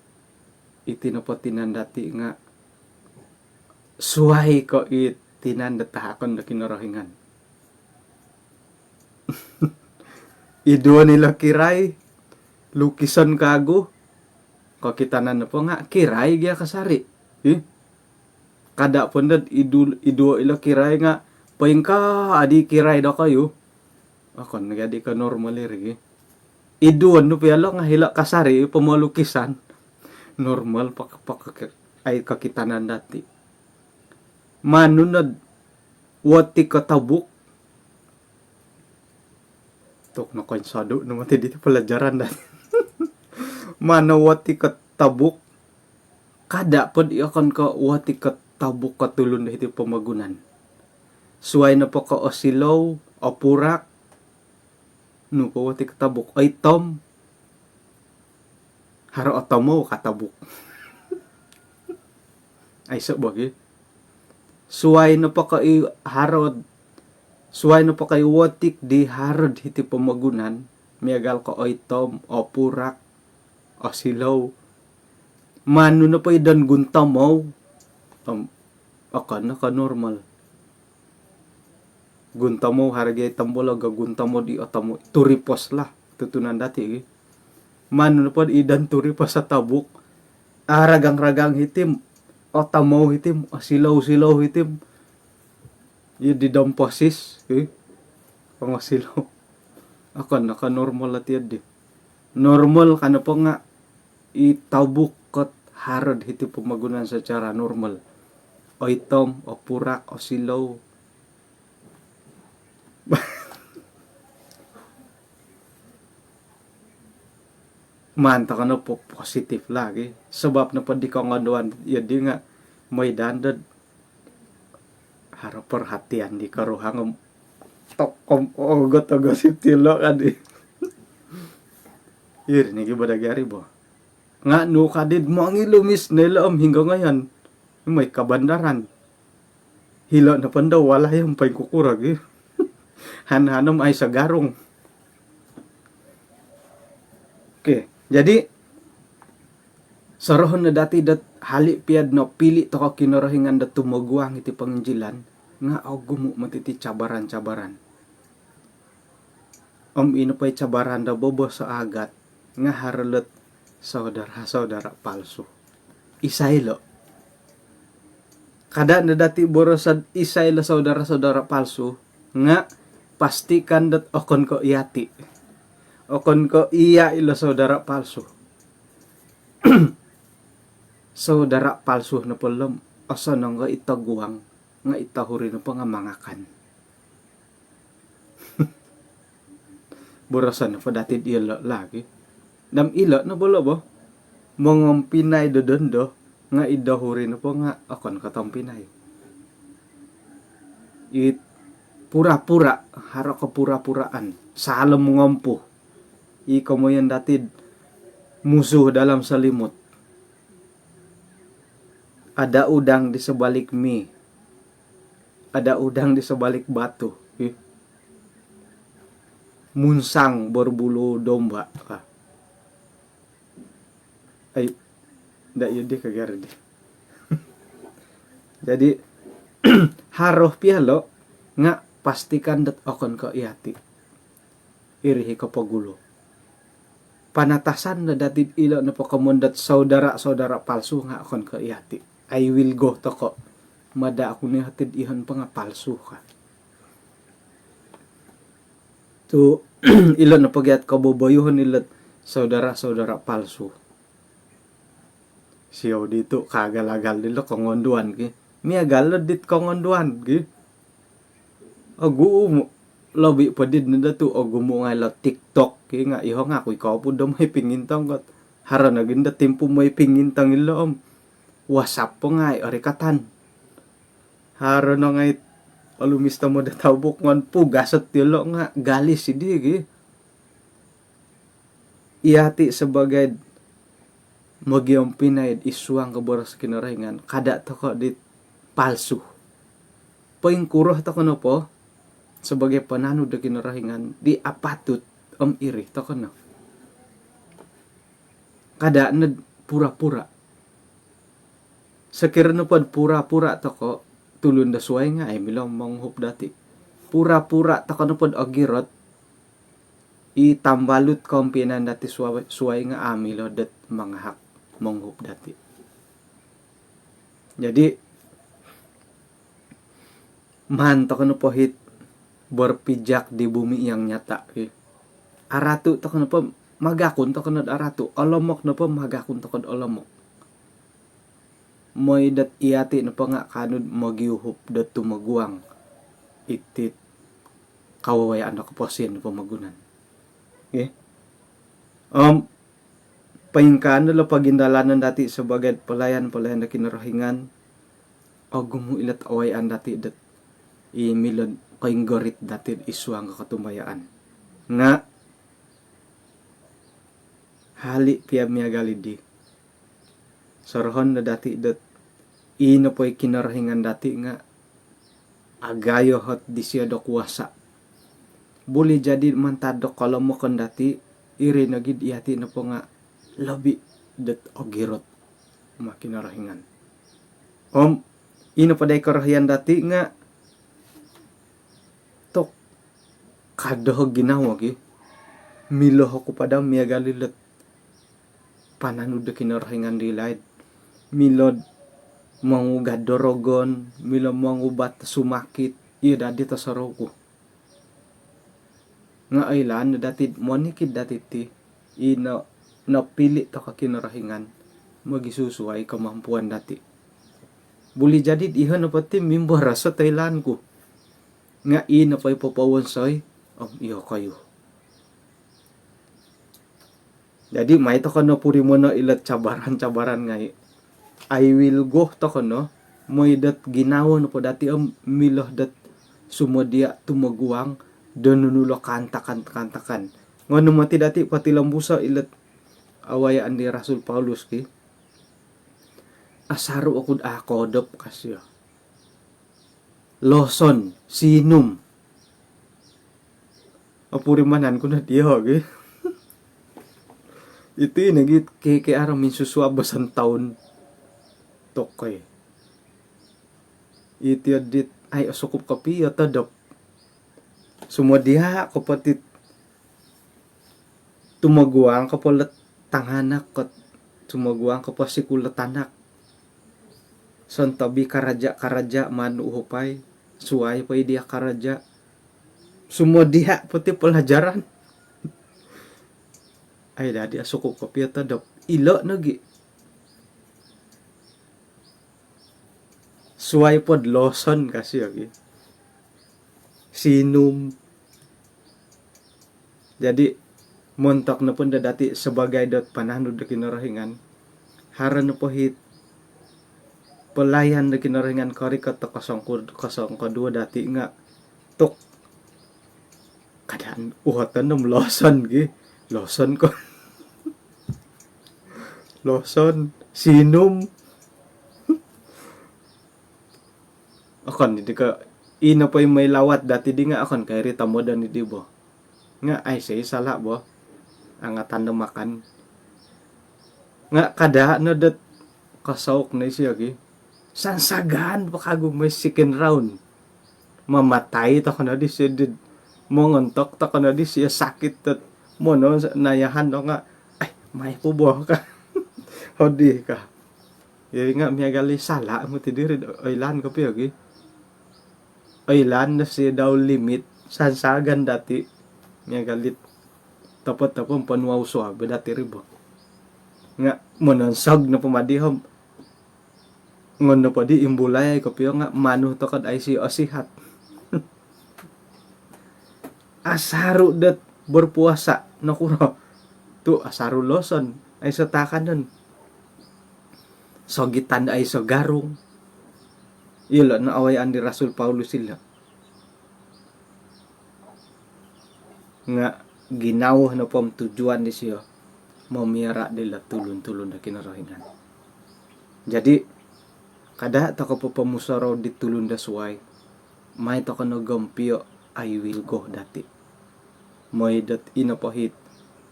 iti nopo tinan dati nga' suai ko i tinan do tahakon do Kinorohingan. Iduon ilo kirai, lukison kagu, kokitanan nopo nga' kirai gia kasari'. Ih. Kada' po nod idu-, iduo ilo kirai nga' poingkaa di kirai dokoyu. Okon nogi adi ko normal iri gi. Iduon nu piya lo nga' hilo kasari pomorukisan. Normal pok-, pok-, ai kokitanan dati'. Manu nod wotik ko tobuk. Tok nokoinsodu' no moti diti pelajaran dati'. Manu wotik ko tobuk. Kada' pod i okon ko wotik ko tobuk ko tulun do hiti pomogunan. Suwai nopo ko osilou, opurak, nu po wotik ko tobuk, oitom. Haro otomou ka tobuk. Aiso' bo gi. Suwai nopo ko i harod, suwai nopo ko i wotik di harod hiti pomogunan, miagal ko oitom, opurak, osilou. Manu nopo i don guntomou, om, okon no ko normal. Guntomou haro gi tombolog o guntomou di otomou, turipos lah tutunan dati' gi. Manu nopo i don turipos o tobuk, aragang-ragang hiti om, otomou hiti om, osilou-silou hiti om. Iyo di domposis, eh. Pongosilou. Okon no ko normal ati adi. Normal ka nopo nga' i tobuk kot harod hiti pomogunan secara normal. Oitom, opurak, osilou. Maan toko no po-, positif lah gi. Sabap nopo di kongonduan iyo di nga' moi daa dot haro perhatian di koruhang om tokom ogot-ogot siti lo kadi. Iri ni gi bo dagi ari bo. Nga' nu kadi'd mongilumis no ilo om hinggo ngoyon. Moi kabandaran. Hilo' nopo ndo walai om poingkukuro gi. Han-han om aiso garung. Okey, jadi sorohon no dati' dot hali' piya'd nopili' toko' Kinorohingan dot tumoguang iti ponginjilan nga' ogumu' moti iti cabaran-cabaran. Om ino po i cabaran do bobos o agat nga' haro lot saudara-saudara palsu. Isai lo'? Kada' no dati' boroso'd isai lo' saudara-saudara palsu, nga' pastikan dot okon ko' iyati'. Okon ko' iya' ilo' saudara palsu. Saudara palsu nopo lo' om osonong ko' i toguang, nga' i tohuri nopo nga' mangakan. Boroson nopo dati'd iyolo' lagi. Dam ilo' no bo lo' bo. Mongompinai do dondo, nga' i dohuri nopo nga' okon ko' tompinai. It pura-pura, haro kopura-puraan. Saalom ngompu. I komoyon dati'd musuh dalam selimut. Ada udang di sebalik mi. Ada udang di sebalik batu. Ih. Munsang berbulu domba. Ah. Ai, nda' iyo di kagari di. Jadi, haro piya lo' nga' pastikan dot okon ko' iyati'. Iri hi kopogulu. Panatasan no dati'd ilo' nopo komoyon dot saudara-saudara palsu nga' okon ko' iyati'. I will go toko'. Mada' oku ni hati'd iyoho' nopo nga' palsu ka. Tu' ilo' nopo gia't koboboyuhon ilo't saudara-saudara palsu. Siou di tu' kaagal-agal dilo' kongonduan ki. Miagal lo' dit kongonduan ki. Ogumu', lobi' po dit nondo tu' ogumu' ngai' lo' TikTok ki nga' iyoho' nga' aku i' kopu'd do moi pingintong kot. Haro nogi ndo timpu moi pingintong ilo' om WhatsApp po ngai' orikatan. Haro no ngai't olumis tomod do tobuk ngon pugas ot iyolo' nga' galis i' di gi. Iyati' sabagai'd mogiompinai'd isuang ko boros Kinorohingan, kada' toko' dit palsu. Poingkuro toko' nopo sabagai pananud do Kinorohingan di apatut om iri toko' no. Kada' nod pura-pura. Sokiro nopod pura-pura toko', tulun do suwai nga' ai milo monguhup dati'. Pura-pura toko' nopod ogirot, i tambalut koompinan dati' suwai, suwai nga' a' milo dot mangahak monguhup dati'. Jadi, maan toko nopo hit berpijak di bumi yang nyata, ki. Aratu toko nopo, magakun toko nod aratu. Olomok nopo, magakun toko nod olomok. Mooi dot iyati nopo nga kaanu'd mogiuhup dot tumoguang itit kawawayaan do koposion do pomogunan. Okey. Om poingkaa no lo pogindalanon dati sebagai pelayan-pelayan do Kinorohingan, ogumu ilot awayaan dati dot i milo'd koinggorit dati id suang kotumbayaan. Nga hali pia miagal di, sorohon no dati dot i nopo i Kinorohingan dati nga agayo ot disio do kuasa. Boleh jadi mantad do kolomokon dati, iri nogi'd iyati nopo nga lobi dot ogirot ma Kinorohingan. Om i nopo dai korohian dati nga tok, kada ginawo, ki. Milo oku po do miagal ilot pananud do Kinorohingan di laid. Milo'd mongugad do rogon, milo mongubat sumakit, iyo dadi tosorou ku. Nga oilaan no dati, monikid dati ti, i no, nopili toko Kinorohingan mogisusuai kemampuan dati. Boleh jadi iho nopo ti mimboros ot oilaan ku. Nga i nopo i popowonsoi, om iyokoyu. Jadi mai toko no purimono ilot cabaran-cabaran ngai. I will go toko no, mooi dot ginawo nopo dati om milo dot sumodia tumoguang do nunu lo kaantakan-kaantakan. Nga onu moti dati potilombuso ilot awayaan di Rasul Paulus, ki. Asaru oku'd a' koodop, ka sio. Loson, sinum. Opurimanan ku no diho, ki. Iti nogi KKR minsusuab bo sontoun. Tokoi. Iti odit, ai, osukup kopio todop. Sumodia ko po tit tumoguang ko po lot tanganak, kot sumoguang ko po sikul lot tanak. Sontobi karaja-karaja maan uhupai, suai po i dia karaja. Sumodia po ti pelajaran. Ai, dadi osukup kopio todop. Ilo nogi. Suai pod loson, ka sio, ki. Sinum. Jadi montok nopo do dati sebagai dot pananud do Kinorohingan, haro nopo hit pelayan do Kinorohingan korikot do kosong ko-, kosong koduo dati nga tok, kada uhoton om loson, ki. Loson ko. Loson, sinum. Okon di ko, i nopo i moi lawat dati di nga okon ko iri tomodon di bo. Nga aiso i sala bo. Angatan do makan. Nga kada no dot kosouk no isio, ki. Sansagan po kagu moi second round. Mamatai toko no disio di, mongontok toko no disio, sakit dot mono nayahan do nga, ai, mai po bo, ka. Hodi, ka. Iyo nga miagal i sala moti diri, oilaan kopio, ki. Oilaan no si dau limit, sansagan dati. Miagal it topot-topot ponuau suab dati ri bo. Nga mononsog nopo madi om, ngono po di imbulai kopio nga manu tokod aiso osihat. Asaru dot berpuasa, nokuro? Tu asaru loson, aiso takanon. Sogitan aiso garung. Ilo no awayaan di Rasul Paulus ilo. Nga ginawo nopo om tujuan disio momiara dilo tulun-tulun do Kinorohingan. Jadi kada toko po pomusorou di tulun do suai, mai toko no gompio, I will go dati. Moi dot i nopo hit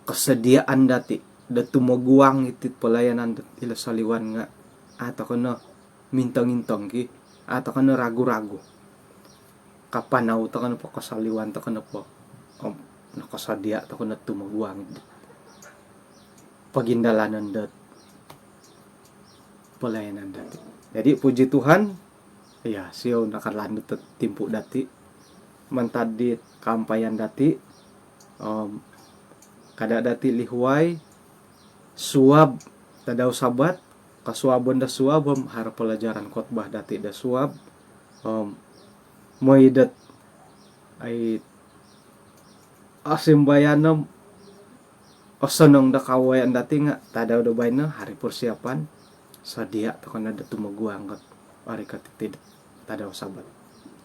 kesediaan dati do tumoguang itit pelayanan dot ilo soliwan nga a' toko no mintong-intong, ki, a' toko no ragu-ragu. Kapanau toko nopo, kosoliwan toko nopo, om nokosodia toko no tumoguang pogindalanon dot pelayanan dati. Jadi puji Tuhan, Iya, siou nakalanjut do timpu dati. Mantad di kaampayan dati, om kada dati lihuai, suab tadau Sabat, kosuabon do suab, om haro pelajaran khotbah dati do suab, om mooi dot ai osimbayan om osonong do kawayaan dati nga tadau do baino hari persiapan, sedia tokou no do tumoguang kot orikot iti tadau Sabat.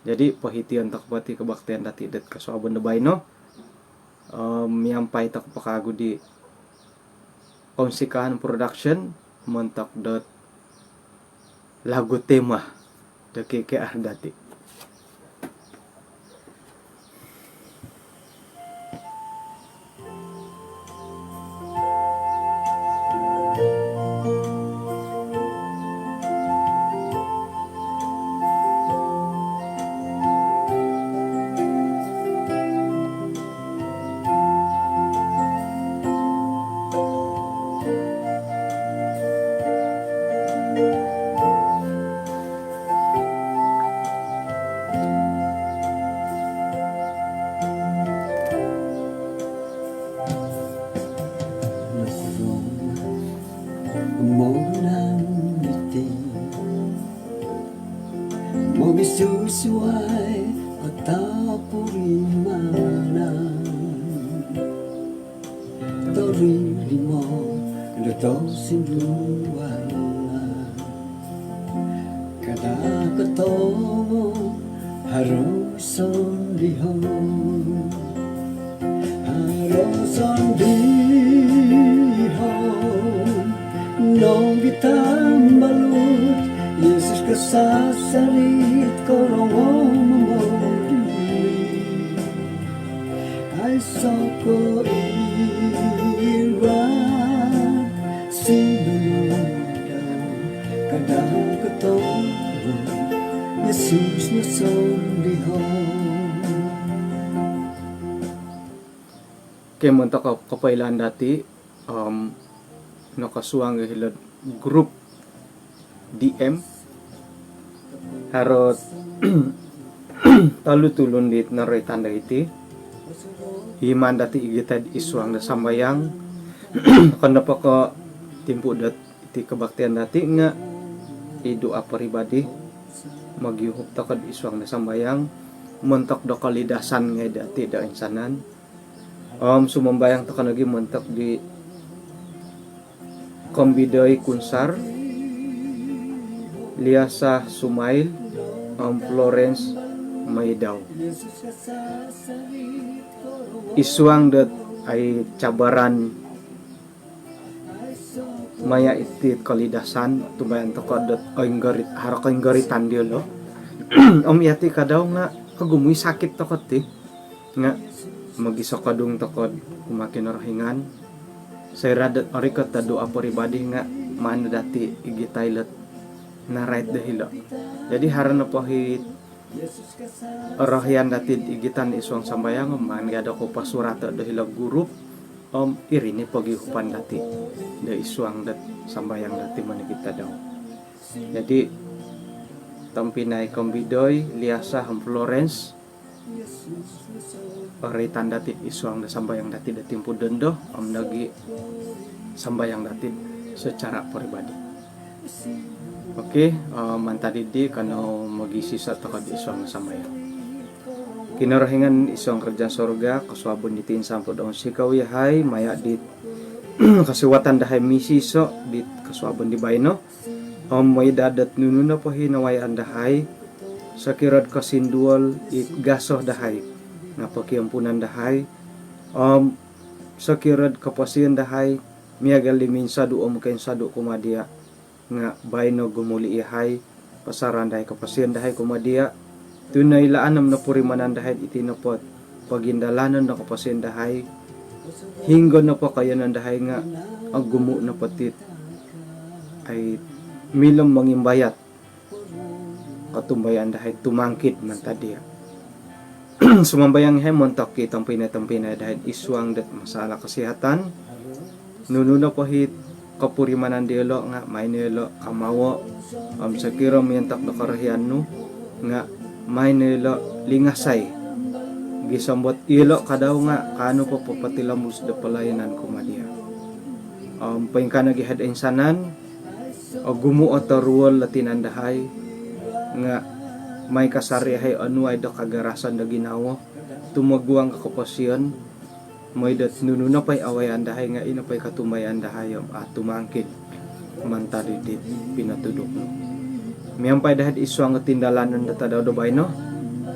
Jadi pohition tokou po ti kebaktian dati dot kosuabon do baino, om miampai tokou po kagu di Kounsikahan Production montok dot lagu tema do K K R dati. Nokorongou monang iti mogisusuai o topurimanan. Toririmo do tosindualan. Kada kotomo haro sondihon. Haro sondihon nogi tambalut, Yesus kasasarit korongou momoduli. Aiso ko iran sinuludau, kada kotomo Yesus nosondihon. Okey, montok ko-, kopoilaan dati, om nokosuang id hilo'd grup D M. Haro tolu tulun dit noroitan do iti. Iman dati igitai id suang do sambayang. Okon nopo ko timpu dot iti kebaktian dati nga id doa peribadi mogiuhup tokou id suang do sambayang montok do kolidasan ngai dati do insanan. Om sumambayang tokou nogi montok di Kombidoi Kunsar, Liasa Sumail, om Florence Maidau. Id suang dot ai cabaran maya iti kolidasan, tumbayaan tokou dot oinggorit, haro koinggoritan diolo. Om yati kadau nga ogumu i sakit tokou ti. Nga mogisokodung tokou kumaa Kinorohingan. Soira dot orikot do doa peribadi nga maan dati igitai ilot narait do hilo. Jadi haro nopo it orohian dati igitan id suang sambayang, maan gia do koposurato do hilo grup, om iri ni pogiuhupan dati do id suang dot sambayang dati monikid tadau. Jadi tompinai Kombidoi, Liasa om Florence, oritan dati id suang do sambayang dati do timpu dondo, om nogi sambayang dati secara peribadi. Okey, eh, mantad dii kanou mogiiso tokou id suang sambayang. Kinorohingan id suang kerajaan sorga, kosuabon diti insan po do onsikou yahai maya dit kosiwatan dahai misiso dit kosuabon di baino. Om mooi daa dot nunu nopo i nawayaan dahai, sokiro do kosinduol it gaso dahai nga pokiampunan dahai, om sokiro do koposion dahai miagal di minsodu om koinsodu kumaa dia, nga baino gumuli yahai, posorahon dahai koposion dahai kumaa dia, tu noilaan om nopurimanan dahai iti nopo pogindalanon do koposion dahai, hinggo nopo koiyonon dahai nga ogumu nopo it ai milo mongimbayat, kotumbayaan dahai tumongkiad mantad dia. Sumambayang yahai montok i tompinai-tompinai dahai id suang dot masalah kesihatan. Nunu nopo it kopurimanan diolo' nga' mai no ilo' kamawo', om sokiro miontok do korohian nu nga' mai no ilo' lingasai. Gisom dot iyolo' kadau nga' kaanu po popotilombus do palayanan kumaa diya'. Om poingkaa nogi' hai do insanan, ogumu' o toruol do tinan dahai, nga' mai kasari' hai onuai do kagarasan do ginawo, tumoguang ko koposion, moi dot nunu nopo i awayaan dahai nga' ino po i kotumbayaan dahai om a' tumangkid mantad id pinotuduk nu. Miampai dahai id suang do tindalanon do tadau do baino,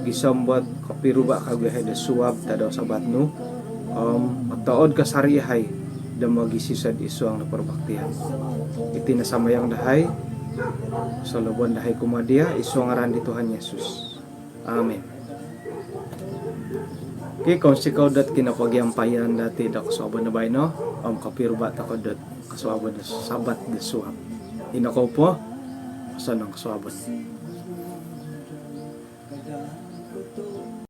gisom dot kopiruba' kagu hai do suab tadau Sabat nu, om otood kasari' hai do mogisisod id suang do porbaktian. Iti no sambayang dahai, solobon dahai kumaa diya' id suang ngaran di Tuhan Yesus. Amin. Okey, kounsikou dot kinopogiampayan dati' do kosuabon do baino, om kopiruba' toko' dot kosuabon do Sabat do suab. Ino kou po, osonong kosuabon.